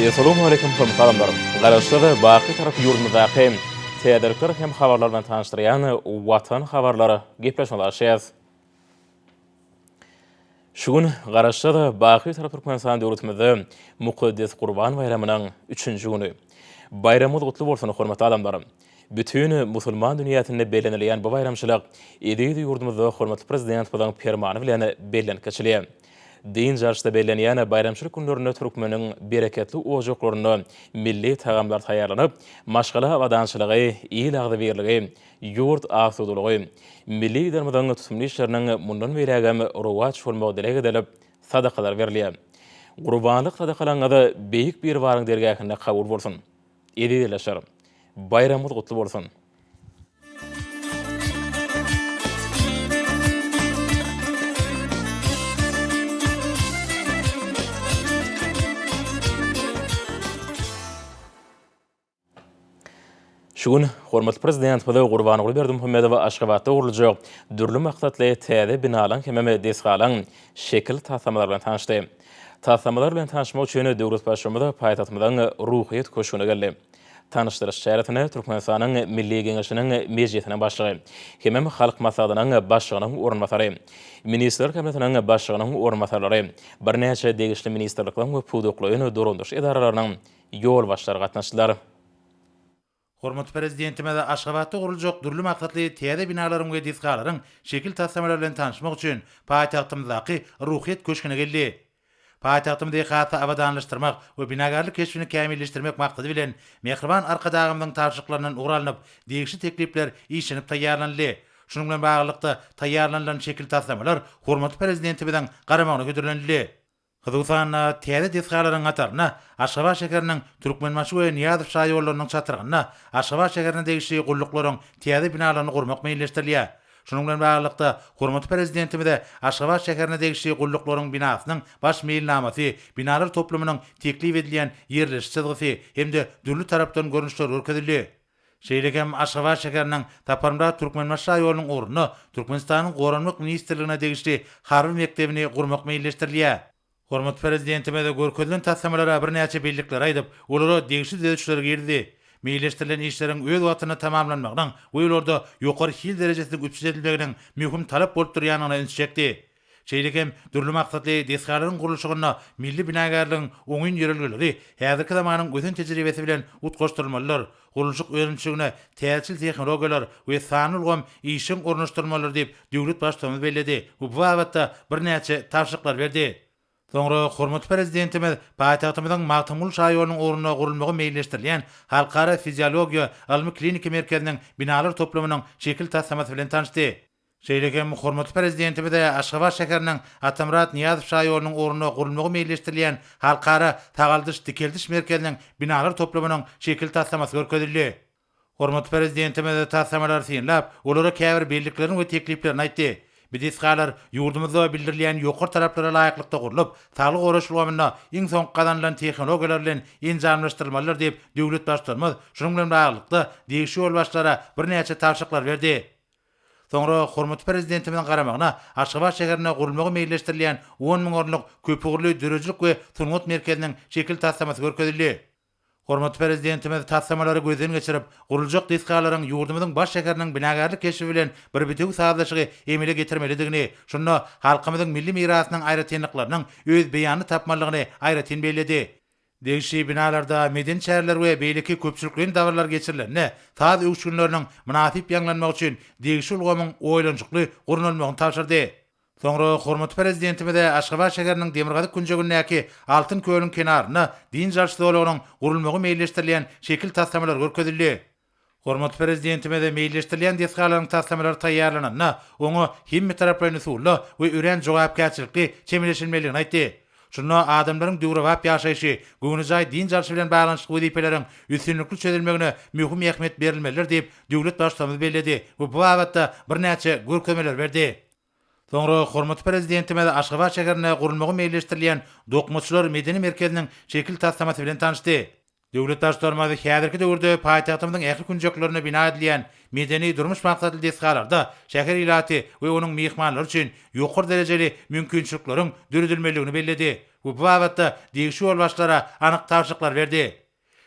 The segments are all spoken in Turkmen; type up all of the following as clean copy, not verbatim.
Essalawmaleýkum hormatly adamlar! Garaşsyz, baky Tarap ýurdumyzdaky täzelikler hem habarlar bilen tanyşdyrýan Watan habarlar gepleşigine başlaýarys. Şu gün Garaşsyz, baky Tarap Türkmenistan döwletimizde mukaddes Gurban baýramynyň üçünji güni. Baýramyňyz gutly bolsun, hormatly adamlar! Bütin musulman dünýäsinde bellenilýän bu baýramçylyk eziz ýurdumyzda hormatly Prezidentimiziň Permany bilen bellenip geçilýär. Dynç alyşda bellenýän baýramçylyk günlerinde türkmeniň bereketli ojaklarynda milli tagamlar taýýarlanyp, maşgala abadançylygy, il agzybirligi, ýurt asudalygy, milli Liderimiziň tutumly işleriniň mundan beýlägem rowaç bolmagy dileg edilip, sadakalar berilýär. Gurbanlyk sadakalaryňyz Beýik Biribaryň dergähinde kabul bolsun! Eziz ildeşler! Baýramyňyz gutly bolsun! Şu gün hormatly Prezidentimiz Gurbanguly Berdimuhamedow Aşgabatda guruljak dürli maksatly täze binalaryň hemem desgalaryň şekil taslamalary bilen tanyşdy. Taslamalar bilen tanyşmak üçin döwlet Baştutanymy paýtagtymyzyň Ruhyýet köşgüne geldi. Tanyşdyryş çäresine Türkmenistanyň Milli Geňeşiniň Mejlisiniň Başlygy hemem Halk Maslahatynyň Başlygynyň orunbasary, Ministrler Kabinetiniň Başlygynyň orunbasarlary, birnäçe degişli ministrlikleriň we pudaklaýyn dolandyryş edaralarynyň ýolbaşçylary gatnaşdylar. Hormatly Prezidentimiz Aşgabatda guruljak dürli maksatly täze binalaryň we desgalaryň şekil taslamalary bilen tanyşmak üçin paýtagtymyzdaky Ruhyýet köşgüne geldi. Paýtagtymyzy has-da abadanlaşdyrmak we binagärlik keşbini kämilleşdirmek maksady bilen, mähriban Arkadagymyzyň tabşyryklaryndan ugur alnyp, degişli teklipler işlenip taýýarlanyldy. Şunuň bilen baglylykda, taýýarlanylan şekil taslamalar hormatly Prezidentimiziň garamagyna hödürlenildi. Hususan-da, täze desgalaryň hatarynda Aşgabat şäheriniň Türkmenbaşy we Nyýazow şaýollarynyň çatrygynda Aşgabat şäherine degişli gulluklaryň täze binalaryny gurmak meýilleşdirilýär. Şunuň bilen baglylykda, hormatly Prezidentimize Aşgabat şäherine degişli gulluklaryň binasynyň baş meýilnamasy, binalar toplumynyň teklip edilýän ýerleşiş çyzgysy hem-de dürli tarapdan görnüşleri görkezildi. Şeýle hem Aşgabat şäheriniň Saparmyrat Türkmenbaşy şaýolunyň ugrunda Türkmenistanyň Goranmak ministrligine degişli harby mekdebini gurmak meýilleşdirilýär. Hormatly Prezidentimiz görkezilen taslamalara birnäçe bellikleri aýdyp, olara degişli düzedişleri girizdi. Meýilleşdirilen işleriň öz wagtynda tamamlanmagynyň we olarda ýokary hil derejesiniň üpjün edilmeginiň möhüm talap bolup durýandygyna ünsi çekdi. Şeýle hem dürli maksatly desgalaryň gurluşygynda milli binagärligiň oňyn ýörelgeleri häzirki zamanyň ösen tejribesi bilen utgaşdyrylmalydyr, gurluşyk önümçiligine täzeçil tehnologiýalar we sanly ulgam işjeň ornaşdyrylmalydyr diýip, döwlet Baştutanymyz belledi we bu babatda birnäçe tabşyryklary berdi. Soňra hormatly Prezidentimiz paýtagtymyzyň Magtymguly şaýolunyň ugrunda gurulmagy meýilleşdirilýän Halkara fiziologiýa ylmy-kliniki merkeziniň binalar toplumynyň şekil taslamasy bilen tanyşdy. Şeýle hem hormatly Prezidentimize Aşgabat şäheriniň Atamyrat Nyýazow şaýolunyň ugrunda gurulmagy meýilleşdirilýän Halkara sagaldyş-dikeldiş merkeziniň binalar toplumynyň şekil taslamasy görkezildi. Hormatly Prezidentimiz taslamalary synlap, olara käbir belliklerini we tekliplerini aýtdy. Bu desgalar ýurdumyzda bildirilýän ýokary talaplara laýyklykda gurlup, saglygy goraýyş ulgamynda iň soňky gazanylan tehnologiýalar bilen enjamlaşdyrylmalydyr diýip, döwlet Baştutanymyz şunuň bilen baglylykda, degişli ýolbaşçylara birnäçe tabşyryklary berdi. Soňra hormatly Prezidentimiziň garamagyna Aşgabat şäherinde gurulmagy meýilleşdirilýän 10 müň orunlyk köpugurly döredijilik we sungat merkeziniň şekil taslamasy görkezildi. Hormatly Prezidentimiz taslamalary gözden geçirip, guruljak desgalaryň ýurdumyzyň baş şäheriniň binagärlik keşbi bilen bir bitewi sazlaşygy emele getirmelidigini, şunda halkymyzyň milli mirasynyň aýratynlyklarynyň öz beýanyny tapmalydygyny aýratyn belledi. Degişli binalarda medeni çäreler we beýleki köpçülikleýin dabaralar geçirilende, saz öwüşginleriniň mynasyp ýaňlanmagy üçin degişli ulgamyň oýlanyşykly gurnalmagyny tabşyrdy. Soňra hormatly Prezidentimize Aşgabat şäheriniň demirgazyk künjegindäki Altyn kölüň kenarynda dynç alyş zolagynyň gurulmagy meýilleşdirilýän şekil taslamalary görkezildi. Hormatly Prezidentimize meýilleşdirilýän desgalaryň taslamalary taýýarlananda, oňa hemmetaraplaýyn usulda we örän jogapkärçilikli çemeleşilmelidigini aýtdy. Şunda adamlaryň döwrebap ýaşaýşy, göwnejaý dynç alşy bilen baglanyşykly wezipeleriň üstünlikli çözülmegine möhüm ähmiýet berilmelidir diýip, döwlet Baştutanymyz belledi we bu babatda birnäçe görkezmeleri berdi. Soňra hormatly Prezidentimiz Aşgabat şäherinde gurulmagy meýilleşdirilýän Dokmaçylar medeni merkeziniň şekil taslamasy bilen tanyşdy. Döwlet Baştutanymyz häzirki döwürde paýtagtymyzyň ähli künjeklerinde bina edilýän medeni-durmuş maksatly desgalarda şäher ilaty we onuň myhmanlary üçin ýokary derejeli mümkinçilikleriň döredilmelidigini belledi. we bu babatda degişli ýolbaşçylara anyk tabşyryklary berdi.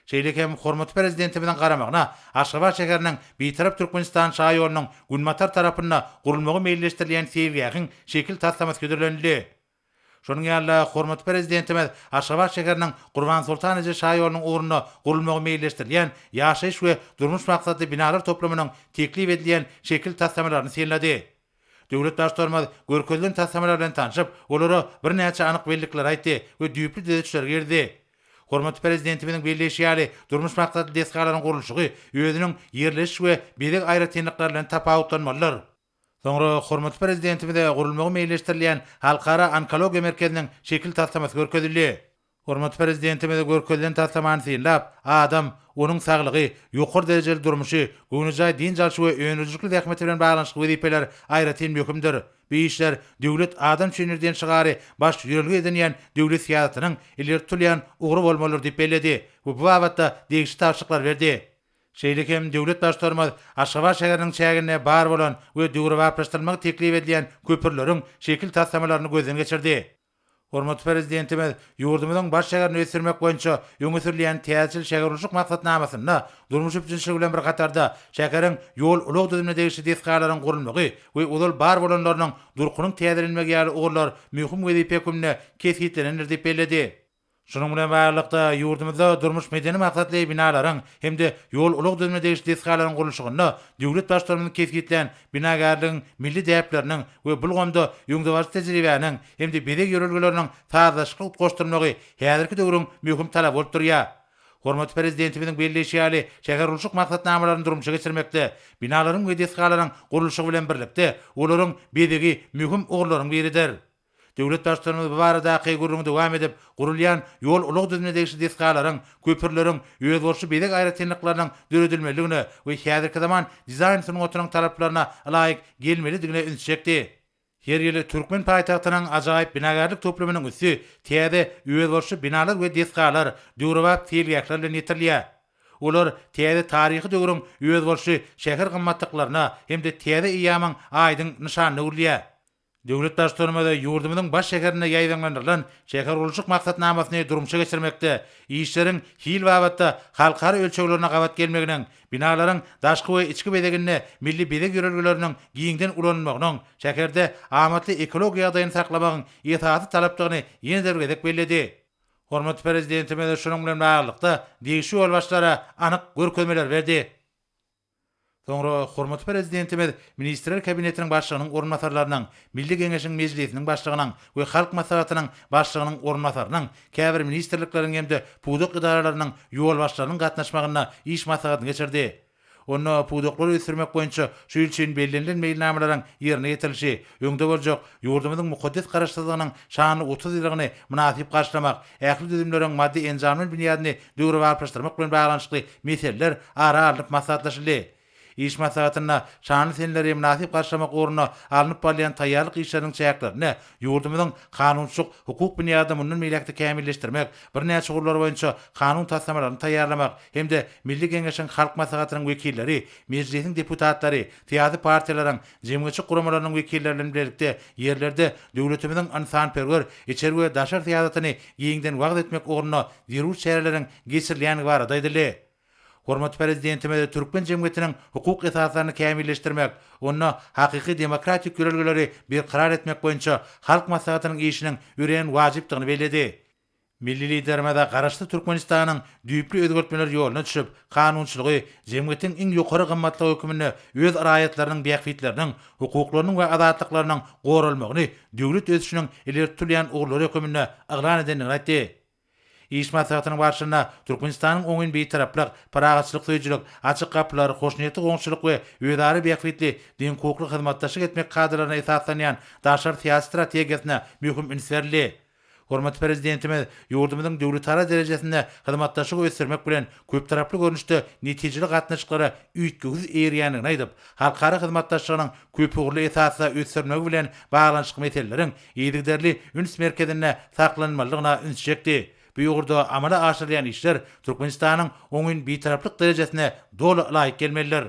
Şeýle hem hormatly Prezidentimiziň garamagyna Aşgabat şäheriniň Bitarap Türkmenistan şaýolunyň günbatar tarapynda gurulmagy meýilleşdirilýän seýilgähiň şekil taslamasy hödürlenildi. Şonuň ýaly-da, hormatly Prezidentimiz Aşgabat şäheriniň Gurbansoltan eje şaýolunyň ugrunda gurulmagy meýilleşdirilýän ýaşaýyş we durmuş maksatly binalar toplumynyň teklip edilýän şekil taslamalaryny synlady. Döwlet Baştutanymyz görkezilen taslamalar bilen tanşyp, olara birnäçe anyk bellikleri aýtdy we düýpli düzedişler girizdi. Hormatly Prezidentimiziň belleýşi ýaly, durmuş maksatly desgalaryň gurluşygy özüniň ýerleşiş we bezeg aýratynlyklary bilen tapawutlanmalydyr. Soňra hormatly Prezidentimize gurulmagy meýilleşdirilýän Halkara onkologiýa merkeziniň şekil taslamasy görkezildi. Hormatly Prezidentimiz görkezilen taslamany synlap, adam, onuň saglygy, ýokary derejeli durmuşy, göwnejaý dynç alşy we öndürijilikli zähmeti bilen baglanyşykly wezipeler aýratyn möhümdir. Bu işler Döwlet adam üçindir diýen şygary baş ýörelge edinýän döwlet syýasatynyň ileri tutulýan ugry bolmalydyr diýip belledi we bu babatda degişli tabşyryklary berdi. Şeýle hem döwlet Baştutanymyz Aşgabat şäheriniň çäginde bar bolan we döwrebaplaşdyrylmagy teklip edilýän köprüleriň şekil taslamalaryny gözden geçirdi. Hormatly Prezidentimiz ýurdumyzyň baş şäherini ösdürmek boýunça öňe sürülýän täzeçil şähergurluşyk maksatnamasynda durmuş üpjünçiligi bilen bir hatarda, şäheriň ýol-ulag düzümine degişli desgalaryň gurulmagy we ozal bar bolanlarynyň durkunyň täzelenmegi ýaly ugurlar möhüm wezipe hökmünde kesgitlenendir diýip belledi. Şunuň bilen baglylykda, ýurdumyzda durmuş-medeni maksatly binalaryň hem-de ýol-ulag düzümine degişli desgalaryň gurluşygynda döwlet Baştutanymyzyň kesgitlän binagärligiň milli däpleriniň we bu ulgamda öňdebaryjy tejribäniň hem-de bezeg ýörelgeleriniň sazlaşykly utgaşdyrylmagy häzirki döwrüň möhüm talaby bolup durýar. Hormatly Prezidentimiziň belleýşi ýaly, şähergurluşyk maksatnamalaryny durmuşa geçirmekde, binalaryň we desgalaryň gurluşygy bilen birlikde, olaryň bezegi möhüm ugurlaryň biridir. Döwlet Baştutanymyz bu baradaky gürrüňi dowam edip, gurulýan ýol-ulag düzümine degişli desgalaryň, köprüleriň özboluşly bezeg aýratynlyklarynyň döredilmelidigine we häzirki zaman dizaýn sungatynyň talaplaryna ylaýyk gelmelidigine ünsi çekdi. Her ýyl türkmen paýtagtynyň ajaýyp binagärlik toplumynyň üsti täze özboluşly binalar we desgalar, döwrebap seýilgähler bilen ýetirilýär. Olar täze taryhy döwrüň özboluşly şäher gymmatlyklaryna hem-de täze eýýamyň aýdyň nyşanyna öwrülýär. Döwlet Baştutanymyz ýurdumyzyň baş şäherinde ýaýbaňlandyrylan şähergurluşyk maksatnamasyny durmuşa geçirmekde işleriň hil babatda halkara ölçeglerine gabat gelmeginiň, binalaryň daşky we içki bezeginde milli bezeg ýörelgeleriniň giňden ulanylmagynyň şäherde amatly ekologiýa ýagdaýyny saklamagyň esasy talapdygyny ýene-de bir gezek belledi. Hormatly Prezidentimiz şunuň bilen baglylykda, degişli ýolbaşçylara anyk görkezmeleri berdi. Soňra hormatly Prezidentimiz Ministrler Kabinetiniň Başlygynyň orunbasarlarynyň, Milli Geňeşiň Mejlisiniň Başlygynyň we Halk Maslahatynyň Başlygynyň orunbasarynyň, käbir ministrlikleriň hem-de pudak edaralarynyň ýolbaşçylarynyň gatnaşmagynda iş maslahatyny geçirdi. Onda pudaklary ösdürmek boýunça şu ýyl üçin bellenilen meýilnamalaryň ýerine ýetirilişi, öňde boljak ýurdumyzyň mukaddes Garaşsyzlygynyň şanly 30 ýyllygyny mynasyp garşylamak, ähli düzümleriň maddy-enjamlaýyn binýadyny döwrebaplaşdyrmak bilen baglanyşykly meseleler ara alnyp maslahatlaşyldy. Iş maslahatynda şanly seneleri mynasyp garşylamak ugrunda alnyp barylýan taýýarlyk işleriniň çäklerinde ýurdumyzyň kanunçylyk hukuk binýadyny mundan beýläk-de kämilleşdirmek, birnäçe ugurlar boýunça kanun taslamalaryny taýýarlamak hem-de Milli Geňeşiň Halk Maslahatynyň wekilleri, Mejlisiň deputatlary, syýasy partiýalaryň, jemgyýetçilik guramalarynyň wekilleri bilen bilelikde ýerlerde döwletimiziň ynsanperwer içeri we daşary syýasatyny giňden wagyz etmek ugrunda zerur çäreleriň geçirilýändigi barada aýdyldy. Hormatly Prezidentimiz türkmen jemgyýetiniň hukuk esaslaryny kämilleşdirmek, onda hakyky demokratik ýörelgeleri berkarar etmek boýunça Halk Maslahatynyň işiniň örän wajypdygyny belledi. Milli Liderimiz Garaşsyz Türkmenistanyň düýpli özgertmeler ýoluna düşüp, kanunçylygy jemgyýetiň iň ýokary gymmatlygy hökmünde öz raýatlarynyň bähbitleriniň, hukuklarynyň we azatlyklarynyň goralmagyny döwlet ösüşiniň ileri tutulýan ugurlary hökmünde yglan edendigini aýtdy. Iş maslahatynyň barşynda Türkmenistanyň oňyn Bitaraplyk, parahatçylyk söýüjilik, açyk gapylar, hoşniýetli goňşuçylyk we özara bähbitli deňhukukly hyzmatdaşlyk etmek kadalaryna esaslanýan daşary syýasy strategiýasyna möhüm üns berildi. Hormatly Prezidentimiz ýurdumyzyň döwletara derejesinde hyzmatdaşlygy ösdürmek bilen, köptaraply görnüşde netijeli gatnaşyklara üýtgewsiz eýerýändigini aýdyp, halkara hyzmatdaşlygynyň köpugurly esasda ösdürilmegi bilen baglanyşykly meseleleriň yzygiderli üns merkezinde saklanylmalydygyna ünsi çekdi. Bu ugurda amala aşyrylýan işler Türkmenistanyň oňyn Bitaraplyk derejesine doly laýyk gelmelidir.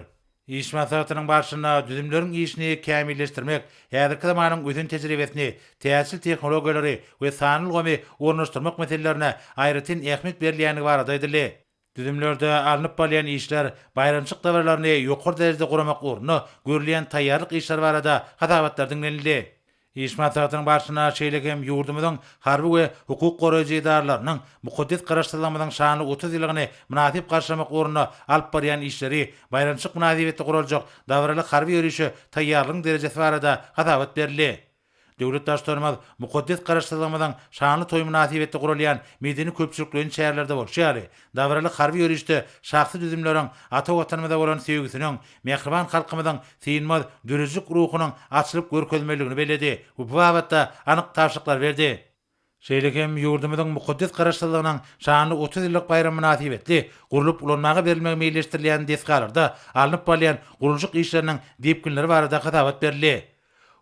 Iş maslahatynyň barşynda düzümleriň işini kämilleşdirmek, häzirki zamanyň ösen tejribesini, täzeçil tehnologiýalary we sanly ulgamy ornaşdyrmak meselelerine aýratyn ähmiýet berilýändigi barada aýdyldy. Düzümlerde alnyp barylýan işler, baýramçylyk dabaralaryny ýokary derejede guramak ugrunda görülýän taýýarlyk işleri barada hasabatlar diňlenildi. Iş maslahatynyň barşynda şeýle hem ýurdumyzyň harby we hukuk goraýjy edaralarynyň mukaddes Garaşsyzlygymyzyň şanly 30 ýyllygyny mynasyp garşylamak ugrunda alyp barýan işleri, baýramçylyk mynasybetli guraljak dabaraly harby ýörişe taýýarlygyň derejesi barada hasabat berildi. Döwlet Baştutanymyz mukaddes Garaşsyzlygymyzyň şanly toýy mynasybetli guralýan medeni-köpçülikleýin çärelerde bolşy ýaly, dabaraly harby ýörişde şahsy düzümleriň ata Watanymyza bolan söýgüsiniň, mähriban halkymyzyň synmaz döredijilik ruhunyň açylyp görkezilmelidigini belledi we bu babatda anyk tabşyryklary berdi. Şeýle hem ýurdumyzyň mukaddes Garaşsyzlygynyň şanly 30 ýyllyk baýramy mynasybetli gurlup ulanmaga berilmegi meýilleşdirilýän desgalarda alnyp barylýan gurluşyk işleriniň depginleri barada hasabat berildi.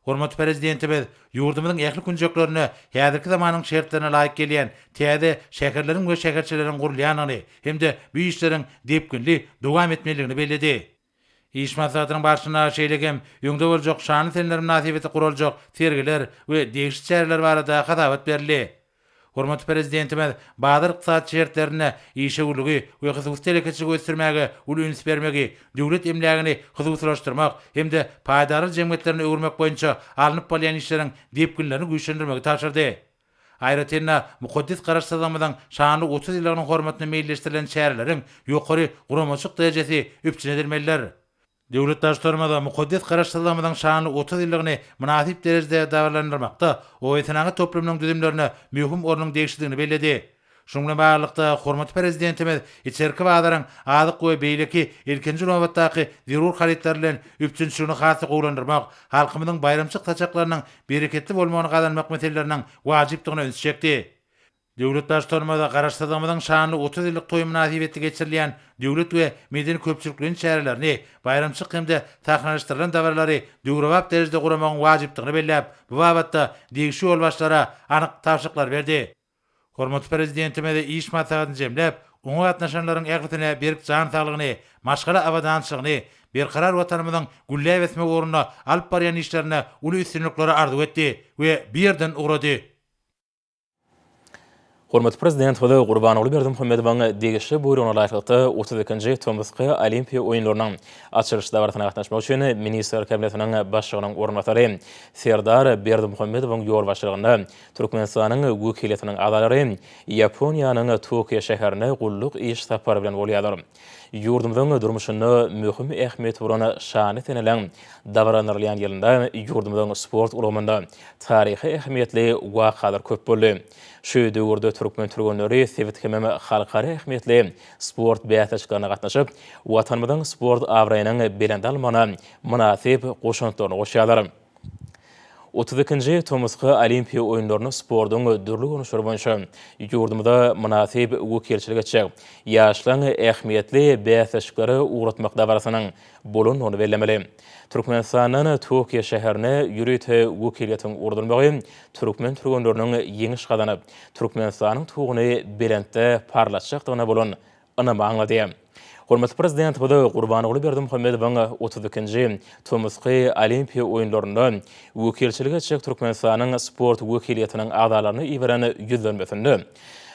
Hormatly Prezidentimiz ýurdumyzyň ähli künjeklerinde häzirki zamanyň şertlerine laýyk gelýän täze şäherleriň we şäherçeleriň gurulýandygyny hem-de bu işleriň depginli dowam etmelidigini belledi. Iş maslahatynyň barşynda şeýle hem öňde boljak şanly seneler mynasybetli guraljak sergiler we degişli çäreler barada hasabat berildi. Hormatly Prezidentimiz bazar ykdysady şertlerinde işewürligi we hususy telekeçiligi ösdürmäge uly üns bermegi, döwlet emlägini hususylaşdyrmak hem-de paýdarlar jemgyýetlerine öwürmek boýunça alnyp barylýan işleriň depginlerini güýçlendirmegi tabşyrdy. Aýratyn-da, mukaddes Garaşsyzlygymyzyň şanly 30 ýyllygynyň hormatyna meýilleşdirilen çäreleriň ýokary guramaçylyk derejesi üpjün edilmelidir. Döwlet Baştutanymyz mukaddes Garaşsyzlygymyzyň şanly 30 ýyllygyny mynasyp derejede dabaralandyrmakda obasenagat toplumynyň düzümlerine möhüm ornuň degişlidigini belledi. Şunuň bilen baglylykda, hormatly Prezidentimiz içerki bazaryň azyk we beýleki ilkinji nobatdaky zerur harytlar bilen üpjünçiligini has-da gowulandyrmak, halkymyzyň baýramçylyk saçaklarynyň bereketli bolmagyny gazanmak meseleleriniň wajypdygyna ünsi çekdi. Döwlet Baştutanymyz Garaşsyzlygymyzyň şanly 30 ýyllyk toýy mynasybetli geçirilýän döwlet we medeni-köpçülikleýin çärelerini, baýramçylyk hem-de sahnalaşdyrylan dabaralary döwrebap derejede guramagyň wajypdygyny belläp, bu babatda degişli ýolbaşçylara anyk tabşyryklary berdi. Hormatly Prezidentimiz iş maslahatyny jemläp, oňa gatnaşanlaryň ählisine berk jan saglygyny, maşgala abadançylygyny, Berkarar Watanymyzyň gülläp ösmegi ugrunda alyp barýan işlerinde uly üstünlikleri arzuw etdi we bu ýerden ugrady. Hormatly Prezidentimiz Gurbanguly Berdimuhamedowyň degişli buýrugyna laýyklykda, 32-nji tomusky Olimpiýa oýunlarynyň açylyş dabarasyna gatnaşmak üçin Ministrler Kabinetiniň Başlygynyň orunbasary Serdar Berdimuhamedowyň ýolbaşçylygynda Türkmenistanyň wekiliýetiniň agzalary Ýaponiýanyň Tokio şäherine gulluk iş sapary bilen bolýarlar. Ýurdumyzyň durmuşynda möhüm ähmiýeti bolan şanly seneleriň dabaralandyrylýan ýylynda ýurdumyzyň sport ulgamynda taryhy ähmiýetli wakalar köp boldy. Şu döwürde türkmen türgenleri sebit hemem halkara ähmiýetli sport bäsleşiklerine gatnaşyp, Watanymyzyň sport abraýynyň belende almagyna mynasyp goşantlaryny goşýarlar. 32-nji tomusky Olimpiýa oýunlaryna sportuň dürli görnüşleri boýunça ýurdumyza mynasyp wekilçilik etjek ýaşlaryň ähmiýetli bäsleşiklere ugratmak dabarasynyň bolandygyny bellemeli. Türkmenistandan Tokio şäherine ýörite wekiliýetiň ugradylmagy türkmen türgenleriniň ýeňiş gazanyp, Türkmenistanyň tuguny belentde parlatjakdygyna bolan ynamy aňladýar. Hormatly Prezidentimiz Gurbanguly Berdimuhamedowyň 32-nji tomusky Olimpiýa oýunlarynda wekilçilik etjek Türkmenistanyň sport wekiliýetiniň agzalaryna iberen ýüzlenmesinde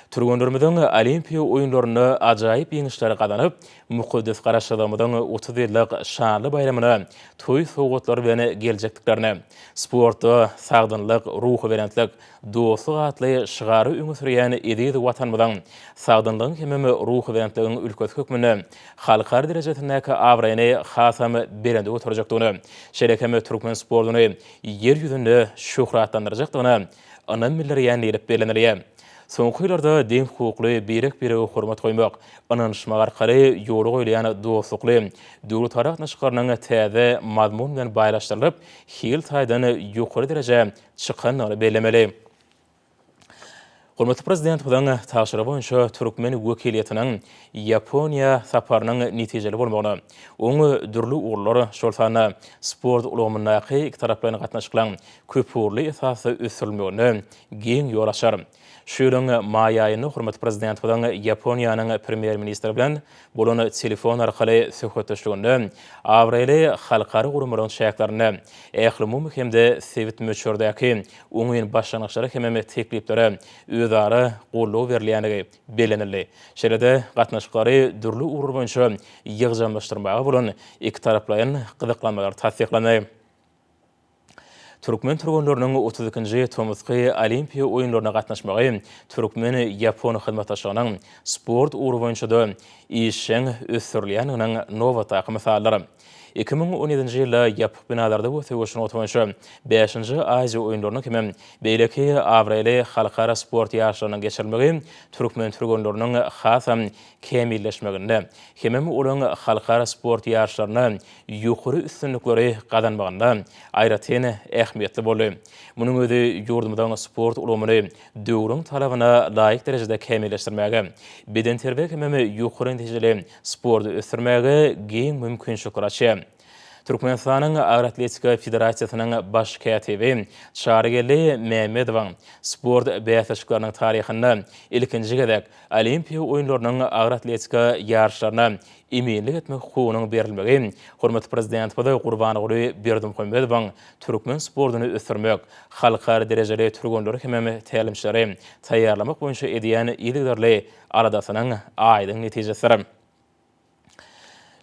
türgenlerimiziň Olimpiýa oýunlarynda ajaýyp ýeňişleri gazanyp, mukaddes Garaşsyzlygymyzyň 30 ýyllyk şanly baýramyna toý sowgatlary bilen geljekdiklerini, sportda sagdynlyk, ruhubelentlik, Dostluk atly şygary öňe sürýän eziz Watanymyzyň sagdynlygyň hemem ruhubelentligiň ülkesi hökmünde halkara derejesindäki abraýyny hasam belende göterjekdigine, şeýle hem türkmen sportuny Ýer ýüzünde şöhratlandyrjakdygyna ynam bildirýän diýlip bellenilýär. Soňky ýyllarda deňhukukly birek-birege hormat goýmak, ynanyşmak arkaly ýola goýulýan dostlukly döwletara gatnaşyklarynyň täze mazmun bilen baýlaşdyrylyp, hil taýdan ýokary derejä çykandygyny bellemeli. Hormatly Prezidentimiziň tabşyrygy boýunça türkmen wekiliýetiniň Ýaponiýa saparynyň netijeli bolmagyna, oň dürli ugurlar, şol sanda sport ulgamyndaky ikitaraplaýyn gatnaşyklaryň köpugurly esasda ösdürilmegine giň ýol açar. Şu ýylyň maý aýynda hormatly Prezidentimiziň Ýaponiýanyň Premýer-ministri bilen bolan telefon arkaly söhbetdeşliginde abraýly halkara guramalaryň çäklerinde ählumumy hem-de sebit möçberdäki oňyn başlangyçlara hemem tekliplere özara goldaw berilýändigi bellenildi. Şeýle-de gatnaşyklary dürli ugurlar boýunça ýygjamlaşdyrmaga bolan ikitaraplaýyn gyzyklanmalar tassyklandy. Türkmen türgenleriniň 32-nji tomusky Olimpiýa oýunlaryna gatnaşmagy türkmen-ýapon hyzmatdaşlygynyň sport ugry boýunça-da işjeň ösdürilýändiginiň nobatdaky mysalydyr. 2017-nji ýylda ýapyk binalarda we söweş sungaty boýunça bäşinji Aziýa oýunlarynyň hemem beýleki abraýly halkara sport ýaryşlarynyň geçirilmegi türkmen türgenleriniň hasam kämilleşmeginde hemem olaryň halkara sport ýaryşlarynda ýokary üstünlikleri gazanmagynda aýratyn ähmiýetli boldy. Munuň özi ýurdumyzyň sport ulgamyny döwrüň talabyna laýyk derejede kämilleşdirmäge, bedenterbiýe hemem ýokary netijeli sporty ösdürmäge giň mümkinçilikler açýar. Türkmenistanyň Agyr atletika federasiýasynyň baş kätibi Çarygeldi Mämmedowyň sport bäsleşikleriniň taryhynda ilkinji gezek Olimpiýa oýunlarynyň agyr atletika ýaryşlaryna eminlik etmek hukugynyň berilmegi hormatly Prezidentimiz Gurbanguly Berdimuhamedowyň türkmen sportuny ösdürmek, halkara derejeli türgenleri hemem tälimçileri taýýarlamak boýunça edýän yzygiderli aladasynyň aýdyň netijesidir.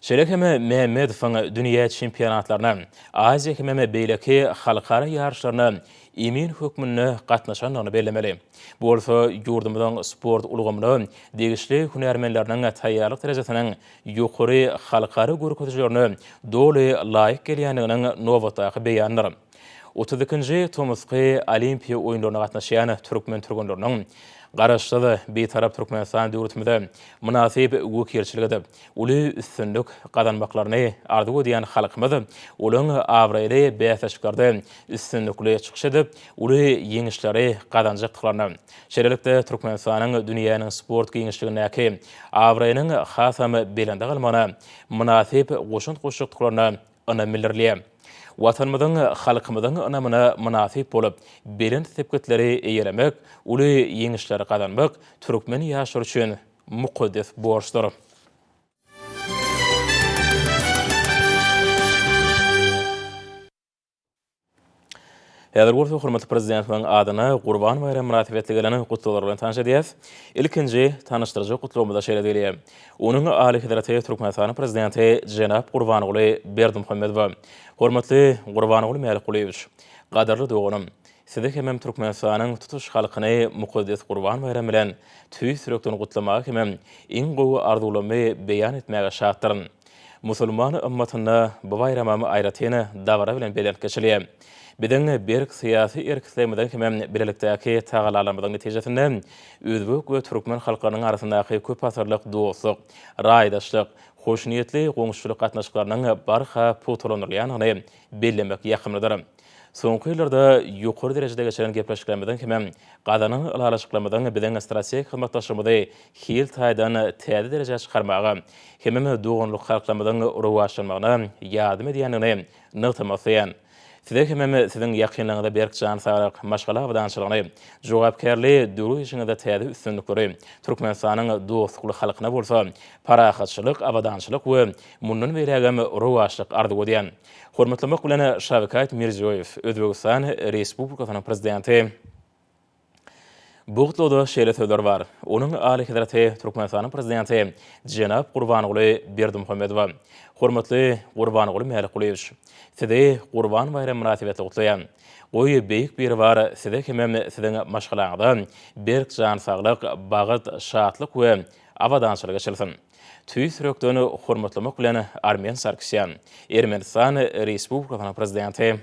Şeýle hem Mämmedowyň dünýä çempionatlaryna, Aziýa hemem beýleki halkara ýaryşlaryna emin hökmünde gatnaşandygyny bellemeli. Bu bolsa ýurdumyzyň sport ulgamyna degişli hünärmenleriniň taýýarlyk derejesiniň ýokary halkara görkezijilerine doly laýyk gelýändiginiň nobatdaky beýanydyr. 32-nji tomusky Olimpiýa oýunlaryna gatnaşýan türkmen türgenleriniň Garaşsyz, Bitarap Türkmenistan döwletimize mynasyp wekilçilik edip, uly üstünlik gazanmaklaryny arzuw edýän halkymyz olaryň abraýly bäsleşiklerde üstünlikli çykyş edip, uly ýeňişleri gazanjakdyklaryna, şeýlelikde, Türkmenistanyň dünýäniň sport giňişligindäki abraýynyň hasam belende galmagyna mynasyp goşant goşjakdyklaryna ynam bildirilýär. Watanymyzyň, halkymyzyň ynamyna mynasyp bolup, belent sepgitleri eýelemek, uly ýeňişleri gazanmak türkmen ýaşlary üçin mukaddes borçdur. Häzir bolsa hormatly Prezidentimiziň adyna Gurban baýramy mynasybetli gelen gutlaglar bilen tanyş edýäris. Ilkinji tanyşdyryjy gutlagymyzda şeýle diýilýär. Onuň Alyhezreti Türkmenistanyň Prezidenti jenap Gurbanguly Berdimuhamedowa. Hormatly Gurbanguly Mälikgulyýewiç! Gadyrly doganym! Sizi hemem Türkmenistanyň tutuş halkyny mukaddes Gurban baýramy bilen tüýs ýürekden gutlamaga hemem iň gowy arzuwlarymy beýan etmäge şatdyryn. Musulman ymmatynda bu baýramam aýratyn dabara bilen belent geçilýär. Biziň berk syýasy erk-islegimiziň hemem bilelikdäki tagallalarymyzyň netijesinde özbek we türkmen halklarynyň arasyndaky köpasyrlyk dostluk, raýdaşlyk, hoşniýetli goňşuçylyk gatnaşyklarynyň barha pugtalandyrylýandygyny bellemek ýakymlydyr. Soňky ýyllarda ýokary derejede geçiren gepleşiklerimiziň hemem gazanan ylalaşyklarymyzyň biziň strategik hyzmatdaşlygymyzy hil taýdan täze derejä çykarmaga hemem doganlyk halklarymyzyň rowaçlanmagyna ýardam edýändigini nygtamak isleýän. Size hemem siziň ýakynlaryňyza berk jan saglyk, maşgala abadançylygyny, jogapkärli döwlet işiňizde täze üstünlikleri, Türkmenistanyň dostlukly halkyna bolsa parahatçylyk, abadançylyk we mundan beýlägem rowaçlyk arzuw edýän. Hormatlamak bilen, Şawkat Mirziýoýew, Özbegistan Respublikasynyň Prezidenti. Bu gutlagda şeýle sözler bar, Onuň Alyhezreti Türkmenistanyň Prezidenti jenap Gurbanguly Berdimuhamedowa. Hormatly Gurbanguly Mälikgulyýewiç! Sizi Gurban baýramy mynasybetli gutlaýan. Goý, Beýik Biribar Size hemem Siziň maşgalaňyza berk jan saglyk, bagt, şatlyk we abadançylyk eçilsin. Tüýs ýürekden hormatlamak bilen Armen Sarkisýan, Ermenistan Respublikasynyň Prezidenti.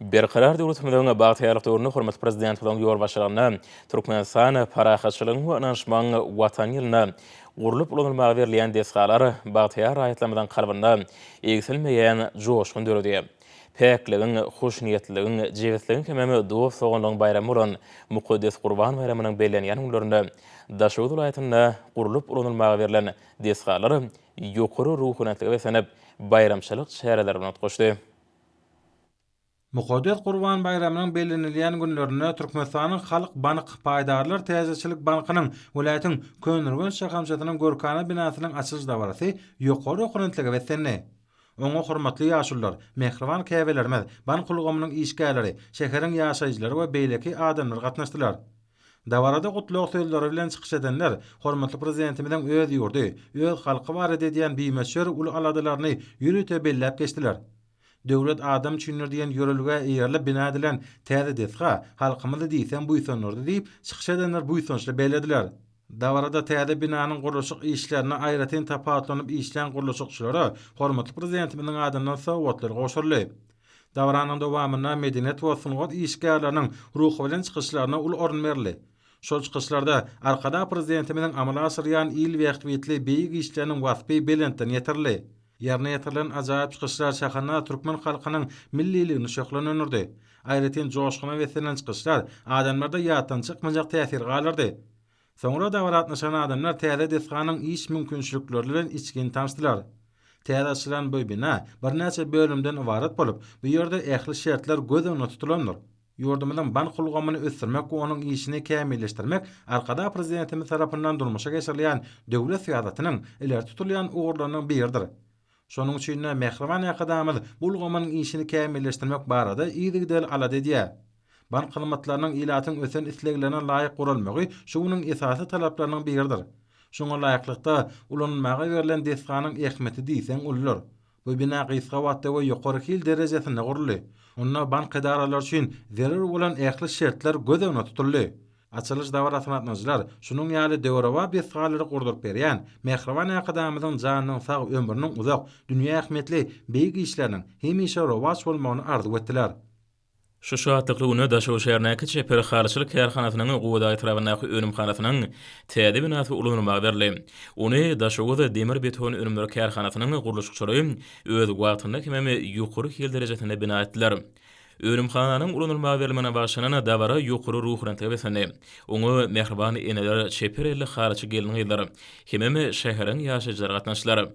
Berkarar döwletimiziň bagtyýarlyk döwründe hormatly Prezidentimiziň ýolbaşçylygynda Türkmenistan parahatçylygyň we ynanyşmagyň Watany ýylynda gurlup ulanylmaga berilýän desgalar bagtyýar raýatlarymyzyň kalbynda egsilmeýän joşgun döredýär. Päkligiň, hoşniýetliligiň, jebisligiň hemem dost-doganlygyň baýramy bolan mukaddes Gurban baýramynyň bellenýän günlerinde Daşoguz welaýatynda gurlup ulanylmaga berlen desgalar ýokary ruhubelentlige beslenip, baýramçylyk çäreleri bilen utgaşdy. Mukaddes Gurban baýramynyň bellenilýän günlerinde Türkmenistanyň Halk bank paýdarlar täjirçilik bankynyň welaýatyň Köneürgenç şahamçasynyň görkana binasynyň açylyş dabarasy ýokary ruhubelentlige beslendi. Oňa hormatly ýaşulular, mähriban käbelerimiz, bank ulgamynyň işgärleri, şäheriň ýaşaýjylary we beýleki adamlar gatnaşdylar. Dabarada gutlag sözleri bilen çykyş edenler hormatly Prezidentimiziň öz ýurdy, öz halky barada edýän bimöçber uly aladalaryny ýörite belläp geçdiler. Döwlet adam üçindir diýen ýörelgä eýerilip bina edilen täze desga halkymyzy diýseň buýsandyrdy diýip, çykyş edenler buýsançly bellediler. Dabarada täze binanyň gurluşyk işlerinde aýratyn tapawutlanyp işlän gurluşykçylara hormatly Prezidentimiziň adyndan sowgatlar gowşuryldy. Dabaranyň dowamynda medeniýet we sungat işgärleriniň ruhubelent çykyşlaryna uly orun berildi. Şol çykyşlarda Arkadag Prezidentimiziň amala aşyrýan il bähbitli beýik işleriniň waspy belentden ýetirildi. Ýerine ýetirilen ajaýyp çykyşlar şahana türkmen halkynyň milliligini şöhlenendirdi. Aýratyn joşguna beslenen çykyşlar adamlarda ýatdan çykmajak täsir galdyrdy. Soňra dabara gatnaşan adamlar täze desganyň iş mümkinçilikleri bilen içgin tanyşdylar. Täze açylan bu bina birnäçe bölümden ybarat bolup, bu ýerde ähli şertler göz öňünde tutulandyr. Ýurdumyzyň bank ulgamyny ösdürmek we onuň işini kämilleşdirmek Arkadag Prezidentimiz tarapyndan durmuşa geçirilýän döwlet syýasatynyň ileri tutulýan ugurlarynyň biridir. Şonuň üçin-de, mähriban Arkadagymyz bu ulgamyň işini kämilleşdirmek barada yzygiderli alada edýär. Bank hyzmatlarynyň ilatyň ösen isleglerine laýyk guralmagy şu günüň esasy talaplarynyň biridir. Şuňa laýyklykda, ulanylmaga berlen desganyň ähmiýeti diýseň uludyr. Bu bina gysga wagtda we ýokary hil derejesinde guruldy. Onda bank edaralary üçin zerur bolan ähli şertler göz öňünde tutuldy. Açylyş dabarasyna gatnaşyjylar şunuň ýaly döwrebap desgalary gurduryp berýän mähriban Arkadagymyzyň janynyň sag, ömrüniň uzak, dünýä ähmiýetli beýik işleriniň hemişe rowaç bolmagyny arzuw etdiler. Şu şatlykly günde Daşoguz şäherindäki çeper halyçylyk kärhanasynyň Gubadag etrabyndaky önümhanasynyň täze binasy ulanylmaga berildi. Ony Daşoguz demir-beton önümleri kärhanasynyň gurluşykçylary öz wagtynda hemem ýokary hil derejesinde bina etdiler. Önümhananyň ulanylmaga berilmegine bagyşlanan dabara ýokary ruhubelentlige beslendi. Oňa mähriban eneler, çeper elli halyçy gelin-gyzlar hemem şäheriň ýaşaýjylary gatnaşdylar.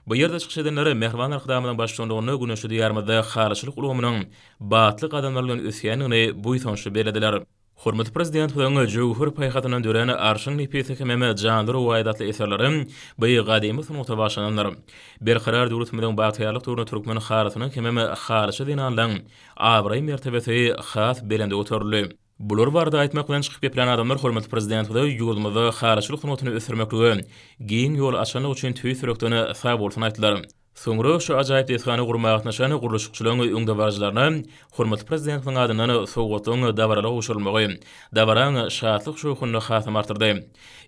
Bu ýerde çykyş edenler mähriban Arkadagymyzyň baştutanlygynda güneşli Diýarymyzda halyçylyk ulgamynyň batly gadamlar bilen ösýändigini buýsançly bellediler. Hormatly Prezidentimiziň jöwher paýhasyndan dörän Arşyň nepisi hemem Janly rowaýat atly eserleri bu gadymy sungata bagyşlanandyr. Berkarar döwletimiziň bagtyýarlyk döwründe türkmen halysynyň hemem halyçy zenanlaryň abraý-mertebesi has belende göterildi. Bular barada aýtmak bilen çykyp geplän adamlar hormatly Prezidentimize ýurdumyzda halyçylyk sungatyny ösdürmeklige giň ýol açanlygy üçin tüýs ýürekden sagbolsun aýtdylar. Soňra şu ajaýyp desgany gurmaga gatnaşan gurluşykçylaryň öňdebaryjylaryna hormatly Prezidentimiziň adyndan sowgatlaryň dabaraly gowşurylmagy dabaraň şatlyk-şowhunyny hasam artdyrdy.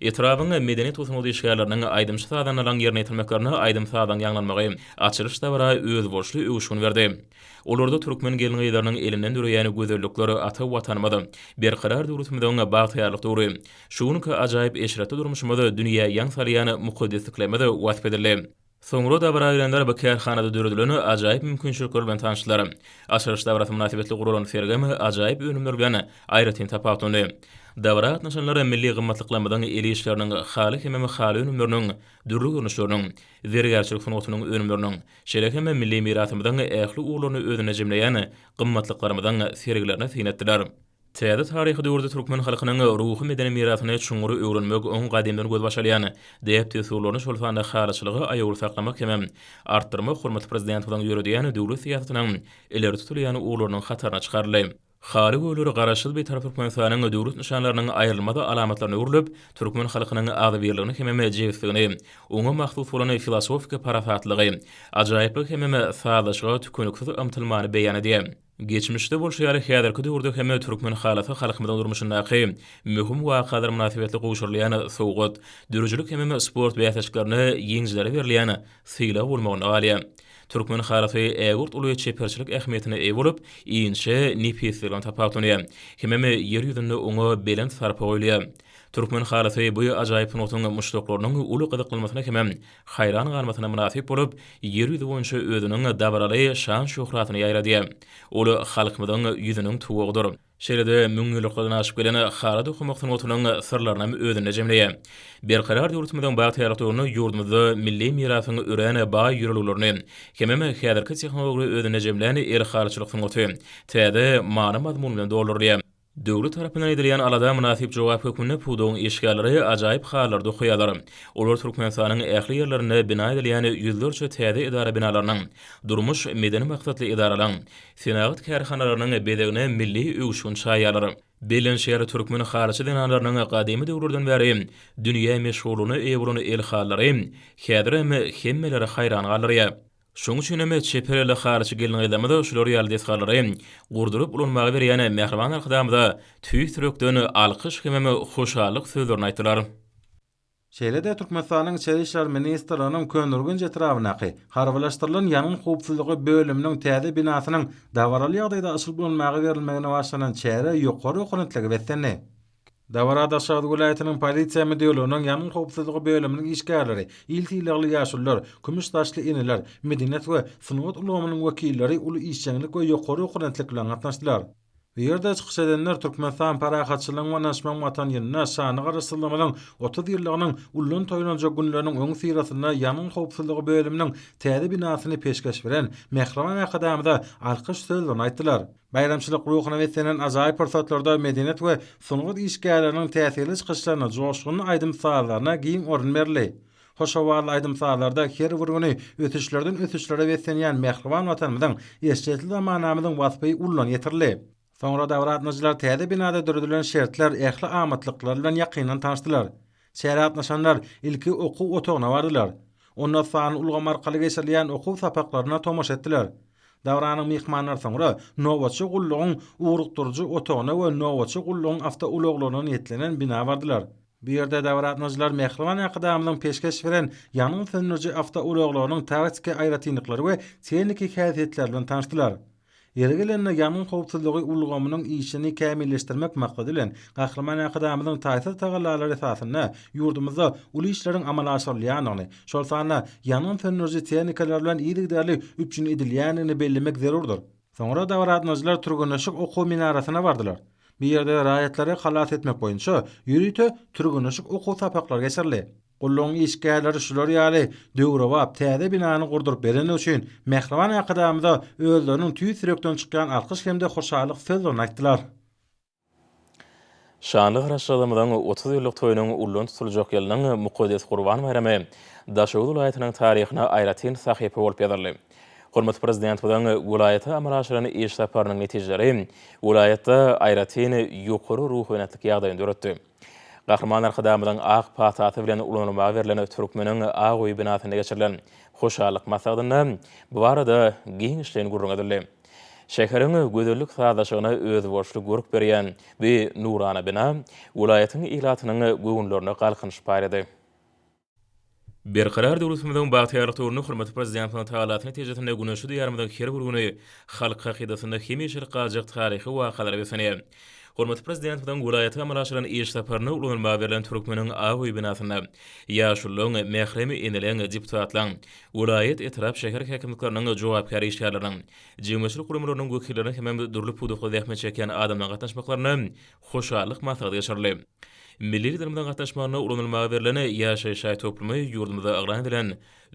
Etrabyň medeniýet we sungat işgärleriniň, aýdymçy-sazandalaryň ýerine ýetirmeklerinde aýdym-sazyň ýaňlanmagy açylyş dabara özboluşly öwüşgin berdi. Olarda türkmen gelin-gyzlarynyň elinden döreýän gözellikler ata Watanymyz, Berkarar döwletimiziň bagtyýarlyk döwri, şu günki ajaýyp eşretli durmuşymyz dünýä ýaň salýan mukaddesliklerimiz wasp edildi. Soňra dabara gelenler bu kärhanada döredilen ajaýyp mümkinçilikler bilen tanyşdylar. Açylyş dabarasy mynasybetli guralan sergem ajaýyp önümler bilen aýratyn tapawutlandy. Dabara gatnaşanlar milli gymmatlyklarymyzyň el işleriniň, haly hemem haly önümleriniň dürli görnüşleriniň, zergärçilik sungatynyň önümleriniň, Şeýle hem milli mirasymyzyň ähli ugurlaryny özünde jemleýän gymmatlyklarymyzyň sergilerine syn etdiler. Täze taryhy döwürde türkmen halkynyň ruhy-medeni mirasyny çuňňur öwrenmek, oň gadymdan gözbaş alýan däp-dessurlaryny, şol sanda halyçylygy aýawly saklamak hemem artdyrmak hormatly Prezidentimiziň ýöredýän döwlet syýasatynyň ileri tutulýan ugurlarynyň hataryna çykaryldy. Haly gölleri Garaşsyz Bitarap Türkmenistanyň döwlet nyşanlarynyň aýrylmaz alamatlaryna öwrülip, türkmen halkynyň agzybirligini hemem jebisligini, oňa mahsus bolan filosofiki parasatlygy, ajaýyplygy hemem sazlaşyga tükeniksiz ymtylmany beýan edýär. Geçmişde bolşy ýaly, häzirki döwürde hem türkmen halysy halkymyzyň durmuşyndaky möhüm wakalar mynasybetli gowşurylýan sowgat, döredijilik hemem sport bäsleşiklerinde ýeňijilere berilýän sylag bolmagynda galýar. Türkmen halysy ägirt uly çeperçilik ähmiýetine eýe bolup, inçe, nepisligi bilen tapawutlanýar. Hemem ýer ýüzünde oňa belent sarpa goýulýar. Türkmen halysy bu ajaýyp sungatyň muşdaklarynyň uly gyzyklanmasyna hemem haýran galmasyna mynasyp bolup, ýer ýüzi boýunça özüniň dabaraly şan-şöhratyny ýaýradýar. Ol halkymyzyň ýüzüniň tuwagydyr. Şeýle-de müňýyllyklardan aşyp gelen haly dokamak sungatynyň syrlarynam özünde jemleýär. Berkarar döwletimiziň bagtyýarlyk döwründe ýurdumyzda milli mirasyň örän baý ýörelgelerini hemem häzirki tehnologiýalary özünde jemlän el halyçylyk sungaty täze many-mazmun bilen doldurylýar. Döwlet tarapyndan edilýän alada mynasyp jogap hökmünde pudagyň işgärleri ajaýyp halylary dokaýarlar. Olar Türkmenistanyň ähli ýerlerinde bina edilýän ýüzlerçe täze edara binalarynyň, durmuş-medeni maksatly edaralaryň, senagat kärhanalarynyň bezegine milli öwüşgin çaýýarlar. Bellenişi ýaly, türkmen halyçy zenanlarynyň gadymy döwürlerden bäri dünýä meşhurlygyna eýe bolan el halylary häzirem hemmeleri haýran galdyrýar. Şonuň üçin hem çeper elli halyçy gelin-gyzlarymyz şular ýaly desgalary gurduryp ulanmaga berýän mähriban Arkadagymyza tüýs ýürekden alkyş hemem hoşallyk sözlerini aýtdylar. Şeýle-de Türkmenistanyň Içeri işler ministrliginiň Köneürgenç etrabyndaky Harbylaşdyrylan ýangyn howpsuzlygy bölüminiň täze binasynyň dabaraly ýagdaýda açylyp ulanmaga berilmegine başlanan çäre ýokary ruhubelentlige beslendi. Dabara Daşoguz welaýatynyň Polisiýa müdirliginiň ýangyn howpsuzlygy bölüminiň işgärleri, il sylagly ýaşulular, kümüş saçly eneler, medeniýet we sungat ulgamynyň wekilleri uly işjeňlik we ýokary ruhubelentlik bilen gatnaşdylar. Bu ýerde çykyş edenler Türkmenistan parahatçylygyň we ynanyşmagyň Watany ýylynda şanly Garaşsyzlygymyzyň 30 ýyllygynyň ullan toýlanjak günleriniň öňüsyrasynda ýangyn howpsuzlygy bölüminiň täze binasyny peşgeş beren mähriban Arkadagymyza alkyş sözlerini aýtdylar. Baýramçylyk ruhuna beslenen ajaýyp pursatlarda medeniýet we sungat işgärleriniň täsirli çykyşlaryna, joşgunly aýdym-sazlaryna giň orun berildi. Hoş owazly aýdym-sazlarda her bir güni ösüşlerden ösüşlere beslenýän mähriban Watanymyzyň, eşretli zamanamyzyň waspy ullan ýetirildi. Soňra dabara gatnaşyjylar täze binada döredilen şertler, ähli amatlyklar bilen ýakyndan tanyşdylar. Çärä gatnaşanlar ilki okuw otagyna bardylar. Onda sanly ulgam arkaly geçirilýän okuw sapaklaryna tomaşa etdiler. Dabaranyň myhmanlary soňra nobatçy gullugyň ugrukdyryjy otagyna we nobatçy gullugyň awtoulaglaryna niýetlenen bina bardylar. Bu ýerde dabara gatnaşyjylar mähriban Arkadagymyzyň peşgeş beren ýangyn söndüriji awtoulaglarynyň taktiki aýratynlyklary we tehniki häsiýetleri bilen tanyşdylar. Ýeri gelende, ýangyn howpsuzlygy ulgamynyň işini kämilleşdirmek maksady bilen, Gahryman Arkadagymyzyň taýsyz tagallalary esasynda ýurdumyzda uly işleriň amala aşyrylýandygyny, şol sanda ýangyn söndüriji tehnikalar bilen yzygiderli üpjün edilýändigini bellemek zerurdyr. Soňra dabara gatnaşyjylar türgenleşik okuw minarasyna bardylar. Bu ýerde raýatlary halas etmek boýunça ýörite türgenleşik okuw sapaklary geçirildi. Gullugyň işgärleri şular ýaly döwrebap täze binany gurduryp berendigi üçin mähriban Arkadagymyza özleriniň tüýs ýürekden çykýan alkyş hem-de hoşallyk sözlerini aýtdylar. Şanly Garaşsyzlygymyzyň 30 ýyllyk toýunyň ullan tutuljak ýylynyň mukaddes Gurban baýramy Daşoguz welaýatynyň taryhyna aýratyn sahypa bolup ýazyldy. Hormatly Prezidentimiziň welaýata amala aşyran iş saparynyň netijeleri welaýatda aýratyn ýokary ruhubelentlik ýagdaýyny döretdi. Gahryman Arkadagymyzyň ak patasy bilen ulanylmaga berlen Türkmeniň ak öýi binasynda geçirilen hoşallyk maslahatynda bu barada giňişleýin gürrüň edildi. Şäheriň gözellik sazlaşygyna özboluşly görk berýän bu nurana bina welaýatyň ilatynyň göwünlerine galkynyş paýlady. Berkarar döwletimiziň bagtyýarlyk döwründe hormatly Prezidentimiziň tagallasy netijesinde güneşli Diýarymyzyň her bir güni halk hakydasynda hemişelik galjak taryhy wakalara beslenýär. Hormatly Prezidentimiziň welaýata amala aşyran iş saparynda ulanylmaga berlen Türkmeniň ak öýi binasynda ýaşulularyň, mährem eneleň, deputatlaryň, welaýat, etrap, şäher häkimlikleriniň jogapkär işgärleriniň, jemgyýetçilik guramalarynyň wekilleriniň hemem dürli pudakda zähmet çekýän adamlaryň gatnaşmaklarynda hoşallyk maslahaty geçirildi. Milli Liderimiziň gatnaşmagynda ulanylmaga berlen ýaşaýyş jaý toplumy ýurdumyzda yglan edilen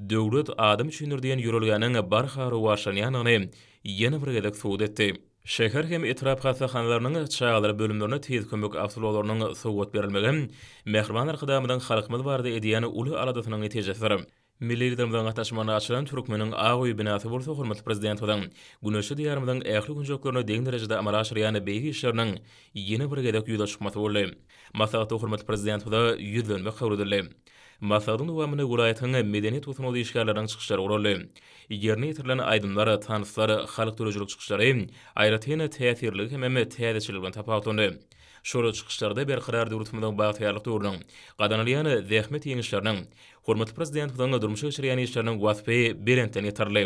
Döwlet adam üçindir diýen ýörelgäniň barha rowaçlanýandygyny ýene bir gezek subut etdi. Şäher hem etrap hassahanalarynyň çagalar bölümlerine tiz kömek awtoulaglarynyň sowgat berilmegi mähriban Arkadagymyzyň halkymyz barada edýän uly aladasynyň netijesidir. Milli Liderimiziň gatnaşmagynda açylan Türkmeniň ak öýi binasy bolsa hormatly Prezidentimiziň güneşli Diýarymyzyň ähli künjeklerinde deň derejede amala aşyrýan beýik işleriniň ýene bir gezek ýüze çykmasy boldy. Maslahatda hormatly Prezidentimize ýüzlenme kabul edildi. Maslahatyň dowamynda welaýatyň medeniýet we sungat işgärleriniň çykyşlary guraldy. Ýerine ýetirilen aýdymlar, tanslar, halk döredijilik çykyşlary aýratyn täsirliligi hemem täzeçilligi bilen tapawutlandy. Şol çykyşlarda Berkarar döwletimiziň bagtyýarlyk döwrüniň gazanylýan zähmet ýeňişleriniň, hormatly Prezidentimiziň durmuşa geçirýän işleriniň waspy belentden ýetirildi.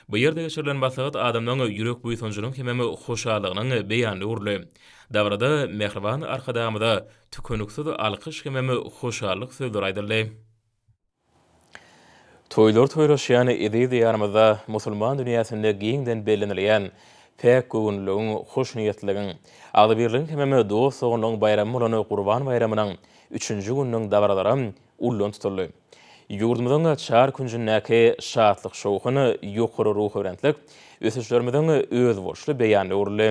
Bu ýerde geçirilen maslahat adamlaryň ýürek buýsanjynyň hemem hoşallygynyň beýanyna öwrüldi. Dabarada mähriban Arkadagymyza tükeniksiz alkyş hemem hoşallyk sözleri aýdyldy. Toýlar toýlaşýan eziz Diýarymyzda musulman dünýäsinde giňden bellenilýän päk göwünliligiň, hoşniýetliligiň, agzybirligiň hemem dost-doganlygyň baýramy bolan Gurban baýramynyň üçünji gününiň dabaralary ullan tutuldy. Ýurdumyzyň çar künjündäki şatlyk-şowhun, ýokary ruhubelentlik ösüşlerimiziň özboluşly beýanyna öwrüldi.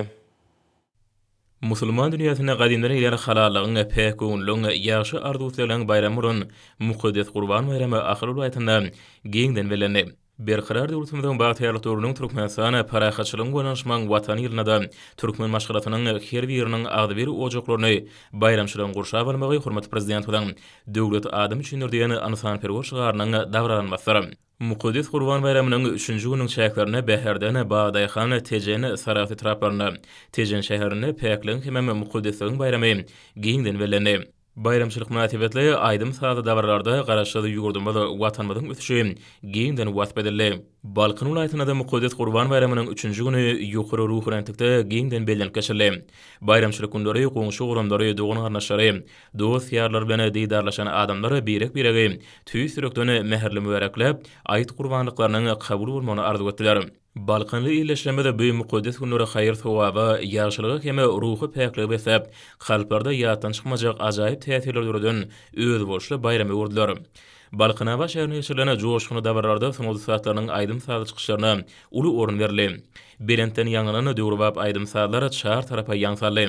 Musulman dünýäsinde gadymdan gelýän halallygyň, päk göwünliligiň, ýagşy arzuw-islegleriň baýramy bolan mukaddes Gurban baýramy Ahal welaýatynda giňden bellendi. Berkarar döwletimiziň bagtyýarlyk döwrüniň Türkmenistan parahatçylygyň we ynanyşmagyň Watany ýylynda-da türkmen maşgalasynyň her biriniň agzybir ojaklaryny baýramçylygyň gurşap almagy hormatly Prezidentimiziň Döwlet adam üçindir diýen ynsanperwer şygarynyň dabaralanmasydyr. Mukaddes Gurban baýramynyň üçünji gününiň çäklerinde Bäherden, Bagdaýhan, Tejen, Sarahs etraplarynda, Tejen şäherinde päkligiň hemem mukaddesligiň baýramy giňden bellendi. Baýramçylyk mynasybetli aýdym-sazly dabaralarda Garaşsyz ýurdumyz, Watanymyzyň ösüşi giňden wasp edildi. Balkan welaýatynda-da mukaddes Gurban baýramynyň üçünji güni ýokary ruhubelentlikde giňden bellenip geçildi. Baýramçylyk günleri goňşy-golamlary, dogan-garyndaşlary, Dost-ýarlar bilen didarlaşan adamlar birek-biregi tüýs ýürekden mähirli mübärekläp, aýt gurbanlyklarynyň kabul bolmagyny arzuw etdiler. Balkanly ildeşlerimiz bu mukaddes günleri haýyr-sogaba, ýagşylyga hem ruhy päklige besläp, kalplarda ýatdan çykmajak ajaýyp täsirleri döreden özboluşly baýrama öwürdiler. Balkanabat şäherinde geçirilen joşgunly dabaralarda sungat ussatlarynyň aýdym-sazly çykyşlaryna uly orun berildi. Belentden ýaňlanan döwrebap aýdym-sazlar çar tarapa ýaň saldy.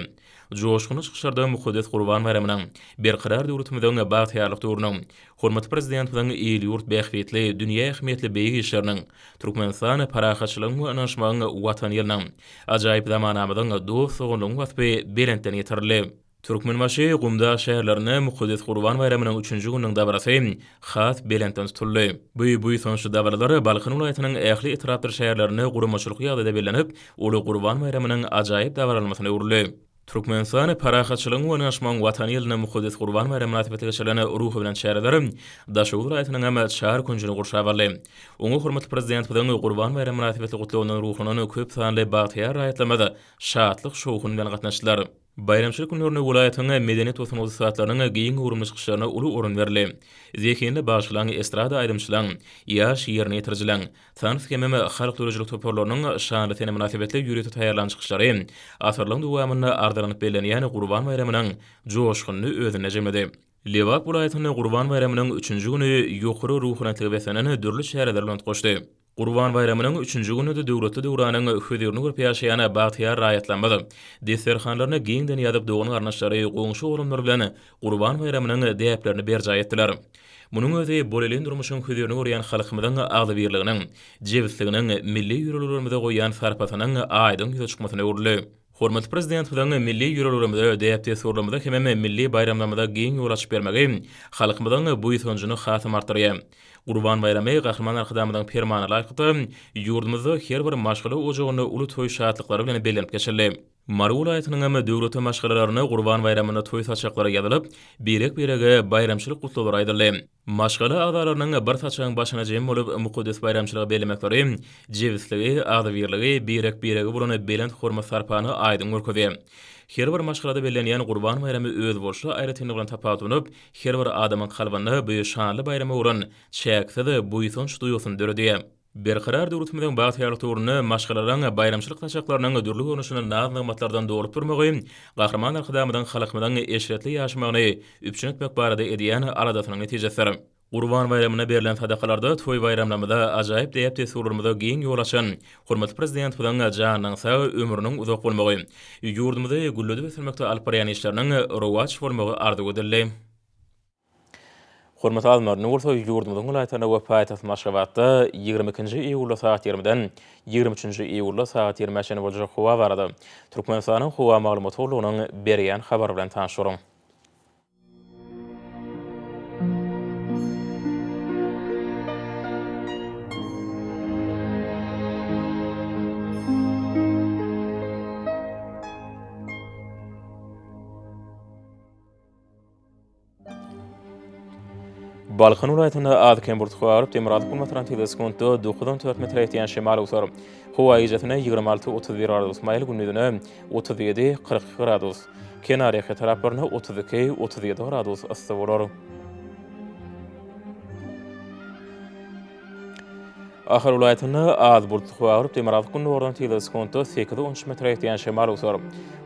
Joşgunly çykyşlarda mukaddes Gurban baýramynyň, Berkarar döwletimiziň bagtyýarlyk döwrüniň, hormatly Prezidentimiziň il-ýurt bähbitli, dünýä ähmiýetli beýik işleriniň, Türkmenistan parahatçylygyň we ynanyşmagyň Watany ýylynyň, ajaýyp zamanamyzyň, dost-doganlygyň waspy belentden ýetirildi. Türkmenbaşy, Gumdag şäherlerinde mukaddes Gurban baýramynyň üçünji gününiň dabarasy has belentden tutuldy. Bu buýsançly dabaralar Balkan welaýatynyň ähli etrapdyr şäherlerinde guramaçylykly ýagdaýda bellenip, uly Gurban baýramynyň ajaýyp dabaralanmasyna öwrüldi. Türkmenistan parahatçylygyň we ynanyşmagyň Watany ýylynda mukaddes Gurban baýramy mynasybetli geçirilen ruhubelent çäreler Daşoguz welaýatynyň hem çar künjüni gurşap aldy. Oňa hormatly Prezidentimiziň Gurban baýramy mynasybetli gutlagyndan ruhlanan köp sanly bagtyýar raýatlarymyz şatlyk-şowhun bilen gatnaşdylar. Baýramçylyk günlerinde welaýatyň medeniýet we sungat ussatlarynyň giň göwrümli çykyşlaryna uly orun berildi. Zehinli bagşylaryň, estrada aýdymçylaryň, ýaş ýerine ýetirijileriň, tans hemem halk döredijilik toparlarynyň şanly sene mynasybetli ýörite taýýarlan çykyşlary asyrlaryň dowamynda ardalanyp bellenýän Gurban baýramynyň joşgunyny özünde jemledi. Lebap welaýatynda Gurban baýramynyň üçünji güni ýokary ruhubelentlige beslenen dürli çäreler bilen utgaşdy. Gurban baýramynyň üçünji günüde döwletli döwranyň hözirini görüp ýaşaýan bagtyýar raýatlarymyz desterhanlaryny giňden ýazyp dogan-garyndaşlary, goňşy-golamlary bilen Gurban baýramynyň däplerini berjaý etdiler. Munuň özi bolelin durmuşyň hözirini görýän halkymyzyň agzybirliginiň, jebisliginiň, milli ýörelgelerimize goýýan sarpasynyň aýdyň ýüze çykmasyna öwrüldi. Hormatly Prezidentimiziň milli ýörelgelerimize, däp-dessurlarymyza hemem milli baýramlarymyza giň ýol açyp bermegi halkymyzyň buýsanjyny hasam artdyrýar. Gurban baýramy Gahryman Arkadagymyzyň Permanyna laýyklykda, ýurdumyzda her bir maşgala ojagynda uly toý şatlyklary bilen bellenip geçildi. Mary welaýatynyň hem döwletli maşgalalarynda Gurban baýramynda toý saçaklary ýazylyp, birek-birege baýramçylyk gutlaglary aýdyldy. Maşgala agzalarynyň bir saçagyň başyna jem bolup, mukaddes baýramçylygy bellemekleri jebisligi, agzybirligi, birek-birege bolan belent hormat-sarpany aýdyň görkezýär. Her bir maşgalada bellenýän Gurban baýramy özboluşly aýratynlygy bilen tapawutlanyp, her bir adamyň kalbynda bu şanly baýrama bolan çäksiz buýsanç duýgusyny döredýär. Berkarar döwletimiziň bagtyýarlyk döwründe maşgalalaryň baýramçylyk saçaklarynyň dürli görnüşli naz-nygmatlardan dolup durmagy Gahryman Arkadagymyzyň halkymyzyň eşretli ýaşamagyny üpjün etmek barada edýän aladasynyň netijesidir. Gurban baýramynda berlen sadakalarda toý-baýramlarymyza, ajaýyp däp-dessurlarymyza giň ýol açan hormatly Prezidentimiziň janynyň sag, ömrüniň uzak bolmagy, ýurdumyzy gülledip ösdürmekde alyp barýan işleriniň rowaç bolmagy arzuw edildi. Hormatly alymlar, indi bolsa ýurdumyzyň welaýatlarynda we paýtagtymyz Aşgabatda 22-nji iýulda sagat 20-den 23-nji iýulda sagat 20-ä çenli boljak howa barada Türkmenistanyň Howa maglumat gullugynyň berýän habary bilen tanyş boluň. Balkan welaýatynda az-kem bulut garyp, demirgazyk-günbatardan tizligi sekuntda dokuzdan dört metre ýetýän şemal öwser. Howa gijesine 26, 31 gradus maýyl, gündizine 37, 42 gradus. Kenarýaka etraplarynda 32, 37 gradus yssy bolar. Ahal welaýatynda az bulutly howa bolup, demirgazyk-gündogardan tizligi sekuntda sekiz-on üç metre ýetýän şemal öwser.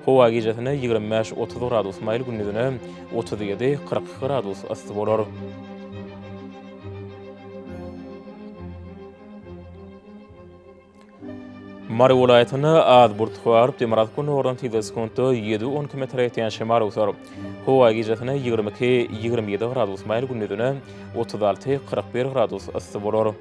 Howa gijesine 25, 30 gradus maýyl, gündizine 37, 42 gradus yssy bolar. Mary welaýatynda az bulut garyp, demirgazyk-gündogardan tizligi sekuntda ýedi-on iki metre ýetýän şemal öwser. Howa gijesine 22, 27 gradus maýyl, gündizine 36, 41 gradus yssy bolar.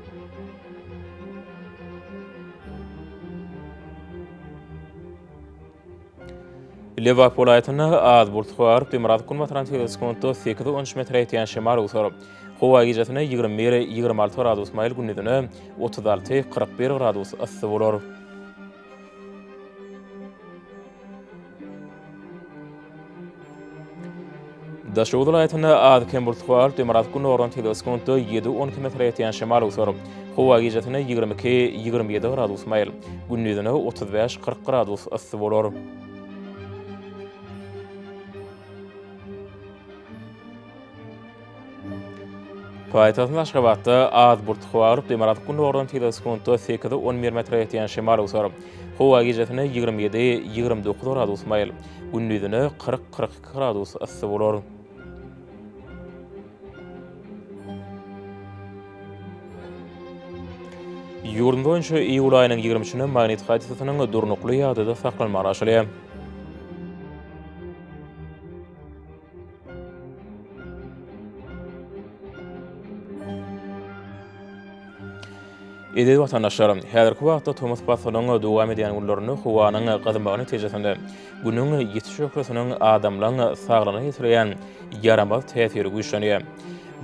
Lebap welaýatynda az bulut garyp, demirgazyk-günbatardan tizligi sekuntda sekiz-on üç metre ýetýän şemal öwser. Howa gijesine 21, 26 gradus maýyl, gündizine 36, 41 gradus yssy bolar. Daşoguz welaýatynda az-kem bulut galyp, demirgazyk-gündogardan tizligi sekuntda ýedi-on iki metre ýetýän şemal öwser. Howa gijesine 22, 27 gradus maýyl, gündizine 35, 40 gradus yssy bolar. Paýtagtymyz Aşgabatda az bulutly howa bolup, demirgazyk-gündogardan tizligi sekuntda sekiz-on bir metre ýetýän şemal öwser. Howa gijesine 27, 29 gradus maýyl, gündizine 40, 42 gradus yssy bolar. Ýurdumyz boýunça iýul aýynyň 23-nde magnit hadysasynyň durnukly ýagdaýda saklanmagy garaşylýar. Eziz watandaşlar, häzirki wagtda tomus paslynyň dowam edýän günlerinde howanyň gyzmagy netijesinde Günüň ýiti şöhlesiniň adamlaň saglygyna ýetirýän ýaramaz täsiri güýçlenýär.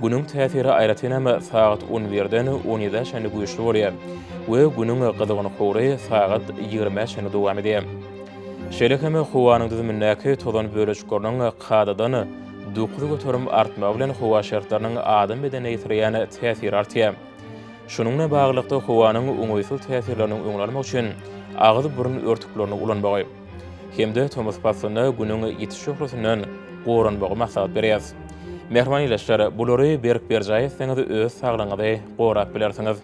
Günüň täsiri aýratyn hem sagat on birden on ýedä çenli güýçli bolýar we Günüň gyzgyn howry sagat ýigrimä çenli dowam edýär. Şeýle hem howanyň düzümindäki tozan bölejikleriniň kadadan 9% artmagy bilen howa şertleriniň adam bedenine ýetirýän täsiri artýar. Şunuň bilen baglylykda, howanyň oňaýsyz täsirleriniň öňüni almak üçin agyz-burun örtüklerini ulanmagy hem-de tomus paslynda Günüň ýiti şöhlesinden goranmagy maslahat berýäris. Mähriban ildeşler, bulary berk berjaý etseňiz öz saglygyňyzy gorap bilersiňiz.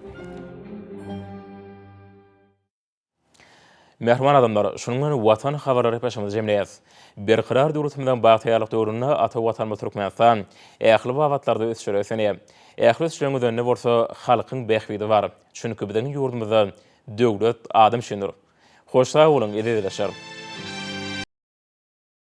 Mähriban adamlar, şunuň bilen Watan habarlary gepleşigimizi jemleýäris. Berkarar döwletimiziň bagtyýarlyk döwründe ata Watanymyz Türkmenistan ähli babatlarda ösüşlere beslenýär. Ähli ösüşleriň özeninde bolsa halkyň bähbidi bar. Çünki biziň ýurdumyzda döwlet adam üçindir. Hoş sag boluň, eziz ildeşler!